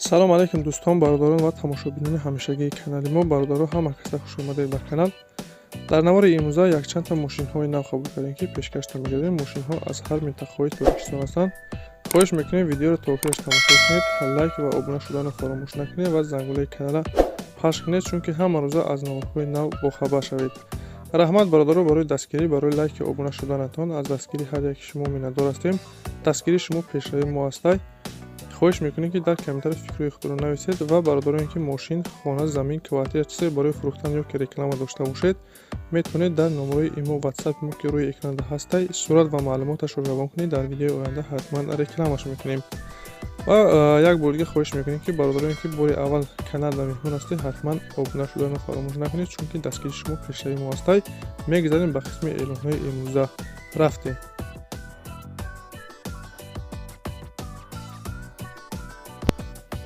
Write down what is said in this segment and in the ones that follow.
Салом алейкум, дӯстон, бародарон ва тамошобинони ҳамешагии канали мо. Бародаро, ҳама каса хуш омадед ба канал. Дар навори имрӯза якчандта мошинҳои нав қабул кардем, ки пешкаштон мегардем. Мошинҳо аз ҳар минтақаҳои Тоҷикистон ҳастанд. Хоҳиш мекунем, видеоро то охираш тамошо кунед, лайк ва обуна шуданро фаромӯш накунед ва зангулаи канала пахш кунед, чунки ҳама рӯза аз наворҳои нав бохабар шавед. Раҳмат, бародаро, барои дастгирӣ, барои лайки обуна шуданатон. Аз дастгирии ҳар яки шумо миннатдор ҳастем. Дастгирии шумо пешравии мо ҳастай. Хоҳиш мекунем, ки дар комментари фикрҳои худро нависед ва бародароне, ки мошин, хона, замин, квартира, чизе барои фурӯхтан ё ки реклама дошта бошед, метавонед дар номерои имо, ватсапи мо, ки рӯи экранда ҳастай, сурат ва маълумоташро равон кунед. Дар видеои оянда ҳатман рекламаш мекунем. Ва як бор дига хоҳиш мекунем, ки бародароне, ки бори аввал каналда меҳмон ҳастед, ҳатман обуна шуданро фаромӯш накунед, чунки дастгирии шумо пешравии мо ҳастай. Мегузарем ба қисми эълонҳои имрӯза. Рафтем.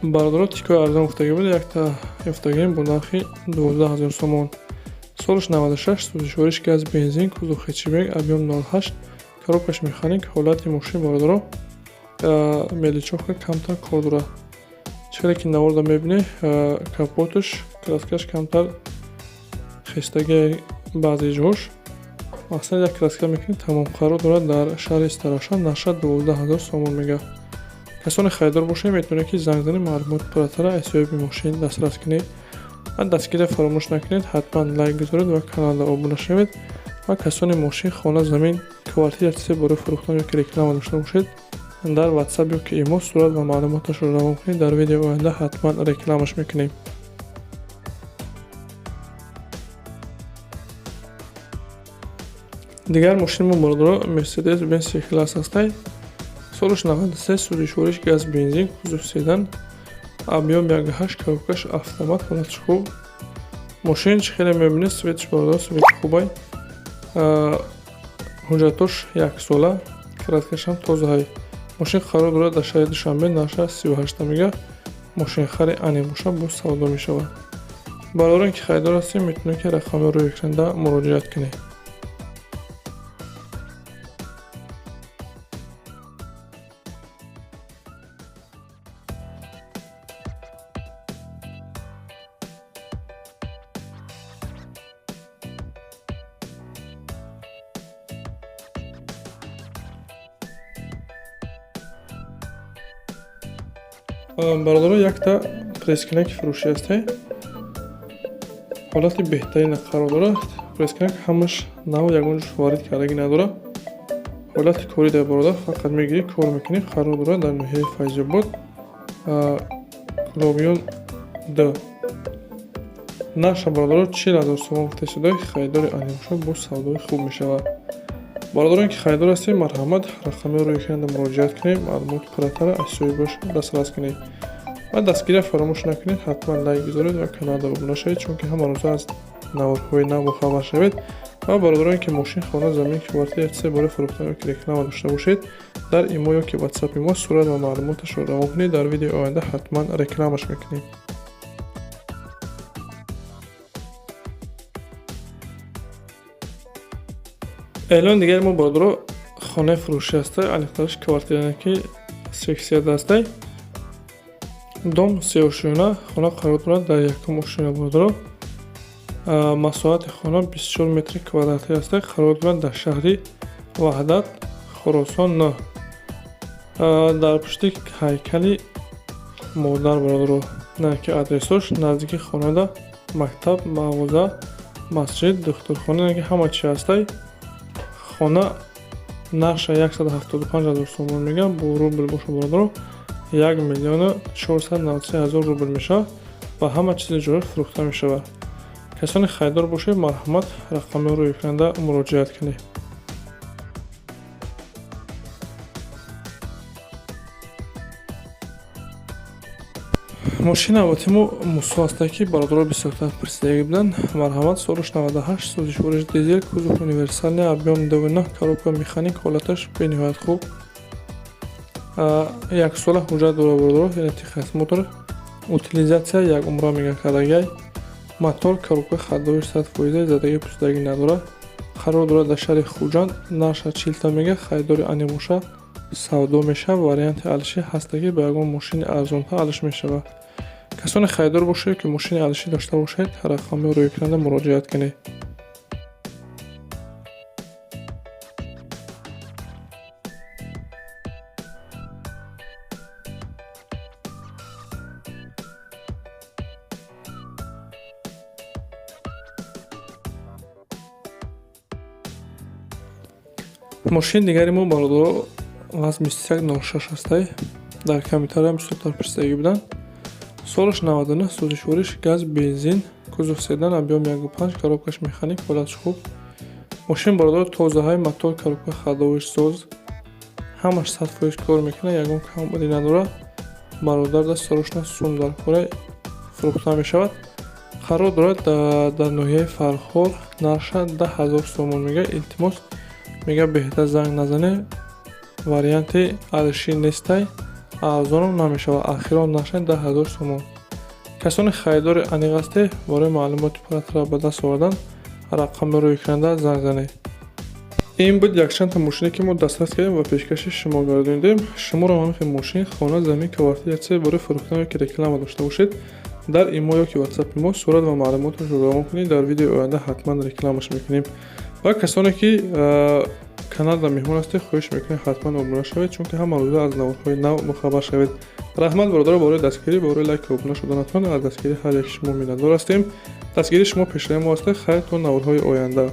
Бародаро, Тикои арзон гуфтагӣ буд, якта ёфтагием бо нархи 12 000 сомон. Солаш 96, сӯзишвориш газ, бензин, кузов хэтчбек, объём 08, коробкаш механик. Ҳолати мошин, бародаро, мелочёвка камтар кор дорад. Чиқаре ки наворда мебинед, капоташ краскаш камтар хестагии, баъзе ҷош мақсад як краска мекунед, тамом. Қарор дорад дар шаҳри Истаравшан, нарша 12 000 сомон мегӯяд. Касоне харидор бошед, метавонед, ки занг занед, маълумоти пурратара аз соҳиби мошин дастрас кунед. Ва дастгирия фаромӯш накунед, ҳатман лайк гузоред ва каналда обуна шавед. Ва касоне мошин, хона, замин, квартира, чизе барои фурӯхтан ё ки реклама дошта бошед, дар ватсап ё ки имо сурат ва маълумоташро равон кунед. Дар видеои оянда ҳатман рекламаш мекунем. Дигар мошини мо, бародаро, Мерседес Бенз класс ҳастай. Солаш 93, сӯзишвориш газ, бензин, кузов седан, объём 1,8, коробкаш автомат, ҳолаташ хуб. Мошин чӣ хеле мебинед, цветаш, бародаро, цвети хубай. Ҳуҷҷатош яксола, краскашам тозаҳай. Мошин қарор дорад дар шаҳри Душанбе, нарша 38 мега. Мошинхари ане боша, боз савдо мешавад. Бародарон, ки харидор ҳастем, метавонед, ки рақами рӯи экранда муроҷиат кунед. Бародаро, якта пресскунаки фурӯшӣ ҳастай. Ҳолати беҳтарина қарор дорад. Пресскунак ҳамаш нав, ягон ҷош ворид кардагӣ надорад. Ҳолати корӣ дар, бародар, фақат мегирӣ, кор мекунӣ. Қарор дорад дар ноҳияи Файзобод, Кулобиён д. Нарша, бародаро, 40 000 сомон гуфта истода. Харидори ане бошад, боз савдои хуб мешавад. Бародарон, ки харидор ҳастем, марҳамат, рақами рӯи экранда муроҷиат кунед, маълумоти пурратара аз соҳибаш дастрас кунед. Ва дастгирия фаромӯш накунед, ҳатман лайк гузоред ва каналда обуна шавед, чунки ҳама рӯза аз наворҳои нав бохабар шавед. Ва бародароне, ки мошин, хона, замин, квартира, чизе барои фурӯхтан ё ки реклама дошта бошед, дар имо ё ки ватсапи мо сурат ва маълумоташро равон кунед. Дар видеои оянда ҳатман рекламаш мекунем. Эълони дигари мо, бародаро, хонаи фурӯшӣ ҳастай, аниқтараш квартиране, ки сексияда ҳастай. Дом сеошёна, хона қарор дорад дар якум ошёна, бародаро. Масоҳати хона 24 метри квадратӣ ҳастай. Қарор дорад дар шаҳри Ваҳдат, Хуросон 9, дар пушти ҳайкали модар, бародаро. Ки адресош наздики хонада мактаб, мағоза, масҷид, духтурхона, ки ҳама чи ҳастай. Хона нарша 175 000 сомон мегӯям, бо рубл боша, бародаро, 1 493 000 рубл мешавад ва ҳама чизи ҷояш фурӯхта мешавад. Касоне харидор бошед, марҳамат, рақами рӯи экранда муроҷиат кунед. Мошини навбати мо Мусо ҳастад, ки бародаро бисёртар пурсидагӣ буданд. Марҳамат, солаш 98, сӯзишвориш дизел, кузов универсальный, объём 2,9, коробка механик, ҳолаташ бениҳоят хуб. Яксола ҳуҷҷат дорад, бародаро, яъне техосмотр, утилизация як умра мегӯяд кардагиай. Мотор, коробка ходовиш 100%, задагӣ пусидагӣ надорад. Қарор дорад дар шаҳри Хуҷанд, нарша 40 та мега. Харидори ане боша, Савдо мешавад, варианти алишӣ ҳастагӣ, ба ягон мошини арзонтар алиш мешавад. Касоне харидор бошед, ки мошини алишӣ дошта бошед, рақамҳои рӯи экранда муроҷиат кунед. Мошини дигари мо, бародаро, ВАЗ 2106 ҳастай. Дар комментария бисёртар пурсидагӣ буданд. Солаш 99, сӯзишвориш газ, бензин, кузов седан, объём 1,5, коробкаш механик, ҳолатш хуб. Мошин, бародаро, тозаҳай, мотор, коробка, ходовойш соз, ҳамаш 100% кор мекунад, ягон камбудӣ надорад. Бародар да срочно сум дар кора, фурӯхта мешавад. Қарор дорад дар ноҳияи Фархор, нархша 10 000 сомон мега. Илтимос, мега, беҳтар занг назанед, варианти алишӣ нестай, арзонам намешавад. Ахирон нархша 10 000 сомон. Касоне харидори аниқ ҳастед, барои маълумоти пурратара ба даст овардан рақамро рӯи экранда занг занед. Ин буд якчандта мошине, ки мо дастрас кардем ва пешкаши шумо гардонидем. Шуморо ҳамин хел мошин, хона, замин, квартира, чизе барои фурӯхтан ё ки реклама дошта бошед, дар имо ё ки ватсапи мо сурат ва маълумоташро равон кунед, дар видеои оянда ҳатман рекламаш мекунем. Ва касоне ки каналда меҳмон ҳастед, хоҳиш мекунем, ҳатман обуна шавед, чунки ҳама рӯза аз наворҳои нав бохабар шавед. Раҳмат, бародаро, барои дастгирӣ, барои лайку обуна шуданатон. Аз дастгирии ҳар яки шумо миннатдор ҳастем. Дастгирии шумо пешраи мо ҳастед. Хайр, то наворҳои оянда.